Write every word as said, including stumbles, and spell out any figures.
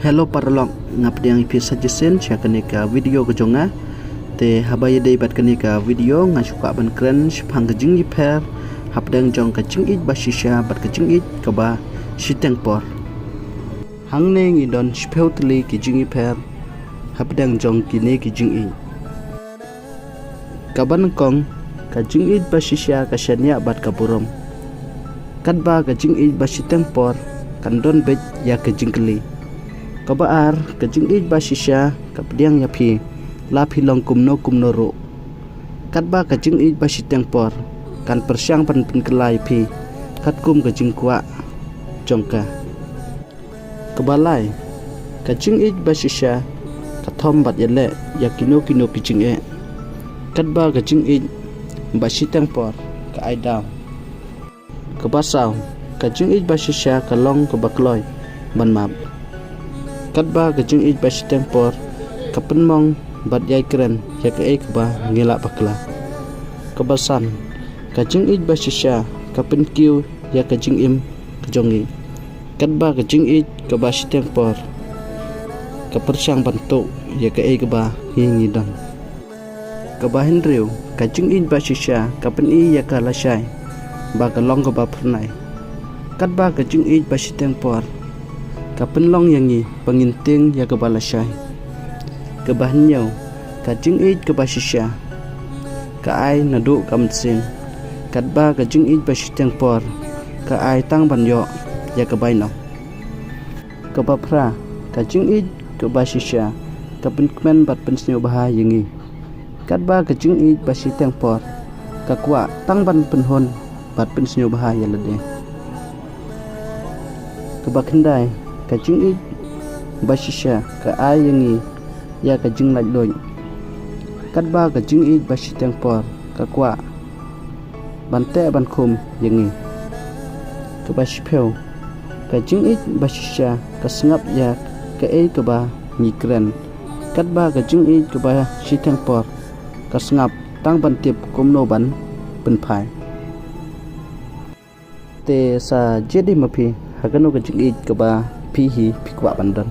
Hello paralok, nga pdiang ïa phi sa shisien sha kane ka video ka jong nga. Te haba ïadei bad kane ka video nga shu kwah ban kren shaphang ka jingïapher hapdeng jong ka jingïeit ba shisha bad ka jingïeit kaba shiteng por. Hangne ngi don shiphew tylli ki jingïapher hapdeng jong kine ki jingïeit. Kaba nyngkong, ka jingïeit ba shisha ka shaniah bad ka burom. Katba ka jingïeit ba shiteng por kan don beit ïa ka jingkylli. Kaba ar, ka jingïeit ba shisha ka pdiang ïa phi la phi long kumno kumno ruh. Katba ka jingïeit ba shiteng por kan pyrshang ban pynkylla ïa phi katkum ka jingkwah jong ka. Kaba lai, ka jingïeit ba shisha ka thom bad ïaleh ïa kino kino ki jingeh. Katba ka jingïeit ba shiteng por ka ai daw. Kaba saw, ka jingïeit ba shisha ka long kaba kloi ban map. Katba ka jingïeit ba shiteng por ka pynmong bad ïai kren ïa kaei kaba ngi lah bakla. Kaba san, ka jingïeit ba shisha ka pynkiew ïa ka jingim ka jong ngi. Katba ka jingïeit kaba shiteng por ka pyrshang ban tuh ïa kaei kaba ngi ngi don. Kaba hynriew, ka jingïeit ba shisha ka pyni ïa ka lashai ba ka long kaba phyrnai. Katba ka jingïeit ba shiteng por ka pynlong ïa ngi ba ngin tieng ïa kaba lashai. Kaba hynñiew, ka jingïeit kaba shisha ka ai naduh ka mynsiem. Katba ka jingïeit ba shiteng por ka ai tang ban ïoh ïa ka bainong. Kaba phra, ka jingïeit kaba shisha ka pynkmen bad pynsngewbha ïa ngi. Katba ka jingïeit ba shiteng por ka kwah tang ban pynhun bad pynsngewbha ïa lade. Kaba khyndai, ka jingïeit ba shisha ka ai ïa ngi ïa ka jinglaitluid. Katba ka jingïeit ba shiteng por ka kwah ban teh ban khum ïa ngi. Kaba shiphew, ka jingïeit ba shisha ka sngap ïa kaei kaba ngi kren. Katba ka jingïeit kaba shiteng por ka sngap tang ban tip kumno ban pynphai. Te sa jied hi ma phi ha kano ka jingïeit kaba phi hi phi kwah ban don.